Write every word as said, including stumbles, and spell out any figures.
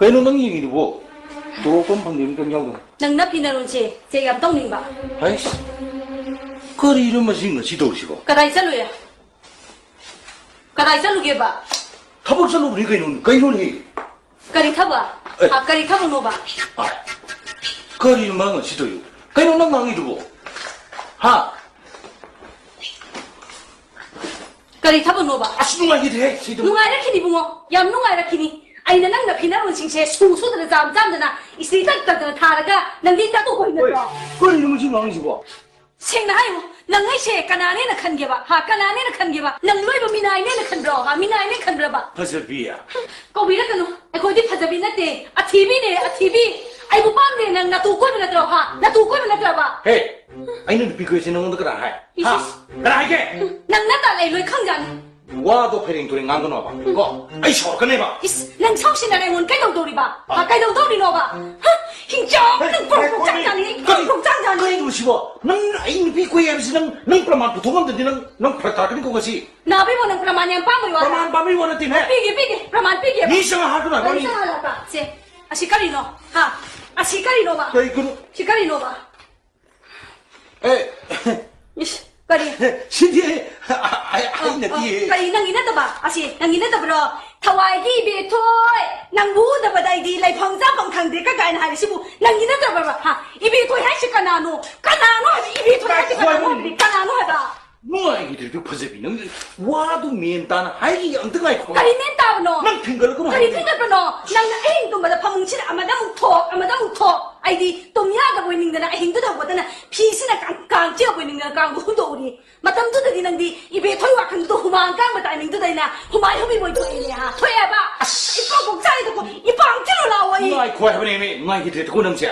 ꯀꯩꯅꯣ ꯅꯪ ꯌꯦꯡꯉꯤꯗꯨꯕꯣ? ꯇꯣꯂꯣꯞ ꯑꯃ ꯐꯪꯗꯦ, ꯀꯩꯝ ꯌꯥꯎꯗꯅ꯫ ꯅꯪ ꯅꯐꯤ ꯅꯔꯣꯟꯁꯦ ꯆꯦꯛ ꯌꯥꯝ ꯇꯧꯅꯤꯡꯕ꯫ ꯍꯩꯁ, ꯀꯔꯤꯅꯣ ꯃꯁꯤ ꯉꯁꯤ ꯇꯧꯔꯤꯁꯤꯕꯣ? ꯀꯗꯥꯏ ꯆꯠꯂꯨꯏ? ꯀꯗꯥꯏ ꯆꯠꯂꯨꯒꯦꯕ? ꯊꯕꯛ ꯆꯠꯂꯨꯕꯅꯤ ꯀꯩꯅꯣ, ꯀꯩꯅꯣꯅꯦ? ꯀꯔꯤ ꯊꯕꯛ? ꯑꯦ꯫ ꯍꯥ, ꯀꯔꯤ ꯊꯕꯛꯅꯣꯕ? ꯑꯥꯏ, ꯀꯔꯤꯅꯣ ꯃꯥ ꯉꯁꯤ ꯇꯧꯔꯤꯕꯣ? ꯀꯩꯅꯣ ꯅꯪ ꯉꯥꯡꯉꯤꯗꯨꯕꯣ? ꯍꯥ? ꯀꯔꯤ ꯊꯕꯛꯅꯣꯕ? ꯑꯁ, ꯅꯨꯡꯉꯥꯏꯈꯤꯗꯦꯍꯦ, ꯁꯤꯗ꯫ ꯅꯨꯡꯉꯥꯏꯔꯛꯈꯤꯅꯤ, ꯏꯕꯨꯡꯉꯣ꯫ ꯌꯥꯝ ꯅꯨꯡꯉꯥꯏꯔꯛꯈꯤꯅꯤ꯫ ꯑꯩꯅ ꯅꯪ ꯅꯐꯤ ꯅꯔꯣꯟꯁꯤꯡꯁꯦ ꯁꯨ ꯁꯨꯗꯅ, ꯆꯥꯝ ꯆꯥꯝꯗꯅ, ꯏꯁꯇ꯭ꯔꯤ ꯇꯛ ꯇꯛꯇꯅ ꯊꯥꯔꯒ ꯅꯪꯗꯤ ꯇꯛꯎ ꯍꯣꯏ ꯍꯣꯏ꯫ ꯅꯠꯇ꯭ꯔꯣ? ꯀꯔꯤꯅꯣ ꯃꯁꯤ ꯉꯥꯡꯉꯤꯁꯤꯕꯣ? ꯁꯦꯡꯅ ꯍꯥꯏꯌꯨ, ꯅꯪ ꯑꯩꯁꯦ ꯀꯅꯥꯅꯦꯅ ꯈꯟꯒꯦꯕ? ꯍꯥ? ꯀꯅꯥꯅꯦꯅ ꯈꯟꯒꯦꯕ? ꯅꯪ ꯂꯣꯏꯕ ꯃꯤꯅꯥꯏꯅꯦꯅ ꯈꯟꯕ꯭ꯔꯣ? ꯍꯥ? ꯃꯤꯅꯥꯏꯅꯦ ꯈꯟꯕ꯭ꯔꯕ? ꯐꯖꯕꯤ꯫ ꯀꯧꯕꯤꯔꯛꯀꯅꯨ꯫ ꯑꯩꯈꯣꯏꯗꯤ ꯐꯖꯕꯤ ꯅꯠꯇꯦ, ꯑꯊꯤꯕꯤꯅꯦ, ꯑꯊꯤꯕꯤ꯫ ꯑꯩꯕꯨ ꯄꯥꯝꯗꯦ ꯅꯪ ꯅꯇꯨ ꯀꯣꯏꯕ ꯅꯠꯇ꯭ꯔꯣ? ꯍꯥ? ꯅꯇꯨ ꯀꯣꯏꯕ ꯅꯠꯇ꯭ꯔꯕ? ꯍꯦ, ꯑꯩꯅ ꯅꯨꯄꯤ ꯀꯣꯏꯁꯦ ꯅꯉꯣꯟꯗ ꯀꯅꯥ ꯍꯥꯏ? ꯍꯥ? ꯏꯁ, ꯏꯁ꯫ ꯀꯅꯥ ꯍꯥꯏꯒꯦ? ꯅꯪ ꯅꯇꯥ ꯂꯩ ꯂꯣꯏ ꯈꯪꯖꯥꯅꯤ꯫ ꯋꯥꯗꯣ ꯐꯩꯔꯦꯡ ꯇꯨꯔꯦꯡ ꯉꯥꯡꯒꯅꯣꯕ, ꯀꯣ? ꯑꯩ ꯁꯥꯎꯔꯛꯀꯅꯦꯕ꯫ ꯏꯁ, ꯅꯪ ꯁꯥꯎꯁꯤꯟꯅꯔꯦ ꯑꯩꯉꯣꯟꯗ ꯀꯩꯗꯧꯗꯧꯔꯤꯕ? ꯍꯥ, ꯑꯥ꯫ ꯀꯩꯗꯧꯗꯧꯔꯤꯅꯣꯕ? ꯍꯥ? ꯍꯤꯡꯆꯥꯎ, ꯍꯦ, ꯅꯪ ꯄ꯭ꯔꯣꯛ ꯍꯦ, ꯄ꯭ꯔꯣꯛ ꯀꯔꯤ, ꯆꯥꯛ ꯆꯥꯅꯤ, ꯀꯔꯤ, ꯄ꯭ꯔꯣꯛ ꯄ꯭ꯔꯣꯛ ꯆꯥꯛ ꯆꯥꯅꯤ꯫ ꯀꯔꯤꯅꯣ ꯁꯤꯕꯣ? ꯅꯪ ꯑꯩ ꯅꯨꯄꯤ ꯀꯣꯏ ꯍꯥꯏꯕꯁꯤ ꯅꯪ, ꯅꯪ ꯄ꯭ꯔꯃꯥꯟ ꯄꯨꯊꯣꯛ ꯉꯝꯗ꯭ꯔꯗꯤ ꯅꯪ, ꯅꯪ ꯐꯔꯛ ꯇꯥꯔꯛꯀꯅꯤꯀꯣ ꯉꯁꯤ꯫ ꯅꯥꯕꯤꯕꯣ, ꯅꯪ ꯄ꯭ꯔꯃꯥꯟ ꯌꯥꯝ ꯄꯥꯝꯕꯩ ꯋꯥꯔꯣ? ꯄ꯭ꯔꯃꯥꯟ ꯄꯥꯝꯕꯩ ꯋꯥ ꯅꯠꯇꯦꯅꯦ꯫ ꯄꯤꯒꯦ, ꯄꯤꯒꯦ, ꯄ꯭ꯔꯃꯥꯟ ꯄꯤꯒꯦꯕ꯫ ꯃꯤ ꯆꯪꯉ ꯍꯥꯠꯀꯅꯨ ꯍꯥꯏꯕ ꯀꯔꯤ ꯃꯤ꯫ ꯆꯪꯉ ꯍꯥꯠꯂꯛꯄ? ꯁꯦ, ꯑꯁꯤ ꯀꯔꯤꯅꯣ? ꯍꯥ? ꯑꯁꯤ ꯀꯔꯤꯅꯣꯕ? ꯀꯩꯒꯤꯅꯣ? ꯁꯤ ꯀꯔꯤꯅꯣꯕ? ꯑꯦ꯫ ꯏꯁ, ꯀꯔꯤ? ꯁꯤꯗꯤ ꯑꯩ, ꯑꯩ ꯑ, ꯅꯠꯇꯤꯌꯦ꯫ ꯑ, ꯀꯔꯤ, ꯅꯪꯒꯤ ꯅꯠꯇꯕ? ꯑꯁꯤ ꯅꯪꯒꯤ ꯅꯠꯇꯕ꯭ꯔꯣ? ꯊꯋꯥꯏꯒꯤ ꯏꯕꯦꯊꯣꯏ, ꯅꯪꯕꯨ ꯎꯗꯕꯗ ꯑꯩꯗꯤ ꯂꯩꯐꯝ ꯆꯥꯐꯝ ꯈꯪꯗꯦ ꯀ-, ꯀꯥꯏꯅ ꯍꯥꯏꯔꯤꯁꯤꯕꯨ ꯅꯪꯒꯤ ꯅꯠꯇꯕ꯭ꯔꯕ? ꯍꯥ? ꯏꯕꯦꯊꯣꯏ ꯍꯥꯏꯁꯤ ꯀꯅꯥꯅꯣ? ꯀꯅꯥꯅꯣ ꯍꯥꯏꯕ? ꯏꯕꯦꯊꯣꯏ ꯍꯥꯏꯁꯤ ꯀꯅꯥꯅꯣ ꯍꯥꯏꯕꯅꯤ? ꯀꯅꯥꯅꯣ ꯍꯥꯏꯕ? ꯅꯨꯡꯉꯥꯏꯈꯤꯗ꯭ꯔꯦ ꯑꯗꯨ ꯐꯖꯕꯤ, ꯅꯪ ꯋꯥꯗꯨ ꯃꯦꯟ ꯇꯥꯅ ꯍꯥꯏꯈꯤꯒꯦ, ꯑꯝꯇ ꯉꯥꯏꯈꯣ꯫ ꯀꯔꯤ ꯃꯦꯟ ꯇꯥꯕꯅꯣ? ꯅꯪ ꯐꯤꯡꯒꯠꯂꯛꯀꯅꯨ ꯀꯔꯤ ꯍꯥꯏꯕꯅꯤ꯫ ꯐꯤꯡꯒꯠꯄꯅꯣ? ꯅꯪꯅ ꯑꯍꯤꯡ ꯇꯨꯝꯕꯗ ꯐꯃꯨꯡꯁꯤꯗ ꯑꯃꯗ ꯑꯃꯨꯛ ꯊꯣꯛ, ꯑꯃꯗ ꯑꯃꯨꯛ ꯊꯣꯛ꯫ ꯑꯩꯗꯤ ꯇꯨꯝ ꯌꯥꯗꯕ ꯑꯣꯏꯅꯤꯡꯗꯅ ꯑꯍꯤꯡꯗꯨꯗ ꯍꯧꯒꯠꯇꯅ ꯐꯤꯁꯤꯅ ꯀꯥꯡ, ꯀꯥꯡ ꯆꯤꯛꯑꯕ ꯑꯣꯏꯅꯤꯡꯗꯅ ꯀꯥꯡꯗꯣ ꯍꯨꯟꯗꯣꯛꯎꯔꯤ꯫ ꯃꯇꯝꯗꯨꯗꯗꯤ ꯅꯪꯗꯤ ꯏꯕꯦꯊꯣꯏ ꯋꯥꯈꯜꯗꯨꯗ ꯍꯨꯃꯥꯡ ꯀꯥꯡꯕ ꯇꯥꯏꯃꯤꯡꯗꯨꯗ ꯑꯩꯅ ꯍꯨꯃꯥꯏ ꯍꯨꯃꯤ ꯃꯣꯏ ꯊꯣꯛꯏꯅꯦ ꯍꯥ? ꯊꯣꯛꯑꯦꯕ? ꯑꯁ! ꯏꯄꯥ ꯀꯣꯛ ꯆꯥꯛꯏꯗꯀꯣ, ꯏꯄꯥ ꯑꯃꯨꯛ ꯊꯤꯜꯂꯨ ꯂꯥꯛꯑꯣ ꯑꯩ꯫ ꯉꯥꯏꯈꯣ ꯍꯥꯏꯕꯅꯦꯃꯤ, ꯉꯥꯏꯈꯤꯗ꯭ꯔꯦꯗꯀꯣ ꯅꯪꯁꯦ꯫